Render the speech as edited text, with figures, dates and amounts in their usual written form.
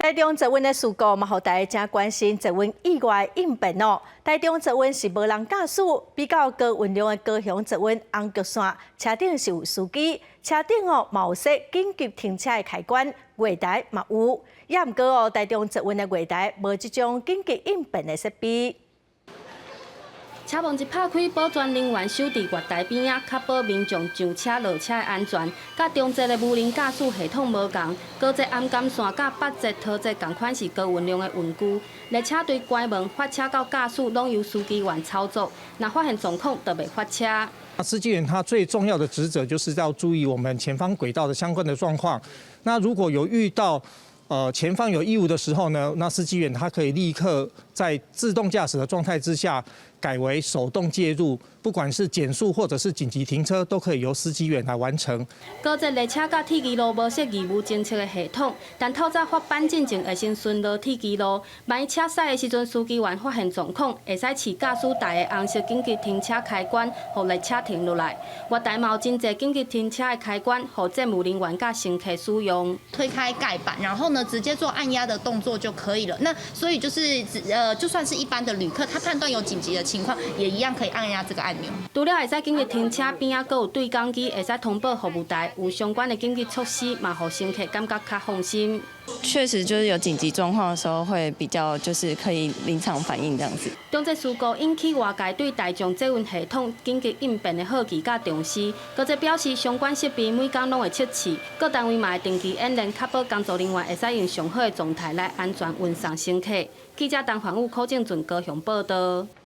台中捷運的事故嘛，予大家誠關心捷運意外應變哦。台中捷運是無人駕駛，比較高運量的高雄捷運紅橘線，車頂是有司機，車頂哦嘛有設緊急停車的開關，月台嘛有。也毋過哦，台中捷運的月台無這種緊急應變的設備。車門一拍開，保全人員守佇月台邊仔，確保民眾上車落車的安全。佮中捷的無人駕駛系統無仝，高捷頷金線佮北捷、桃捷仝款是高運量的運具。列車對關門、發車到駕駛，攏由司機員操作。若發現狀況，就袂發車。司機員他最重要的職責就是要注意我們前方軌道的相關的狀況。那如果有遇到前方有異物的時候呢，那司機員他可以立刻在自動駕駛的狀態之下，改為手動介入，不管是減速或者是緊急停車，都可以由司機員來完成。高捷列車佮鐵支路無設異物偵測的系統，但透早發班進前會先巡邏鐵支路，萬一車駛的時陣，司機員發現狀況，會使試駕駛台的紅色緊急停車開關，予列車停落來。月台嘛有真濟緊急停車的開關，予站務人員佮乘客使用。推開蓋板，然後呢，直接做按壓的動作就可以了。那所以就是，就算是一般的旅客，他判斷有緊急的情況，也一樣可以按壓這個按鈕。除了會使緊急停車，邊仔閣有對講機，會使通報服務台，有相關的緊急措施，嘛予乘客感覺較放心。確實，就是有緊急狀況的時候，會比較就是可以臨場反應這樣子。中捷事故引起外界對大眾捷運系統緊急應變的好奇佮重視，閣再表示相關設備每工攏會測試，各單位嘛會定期演練，確保工作人員會使用上好的狀態來安全運送乘客。記者陳凡武、柯正俊高雄報道。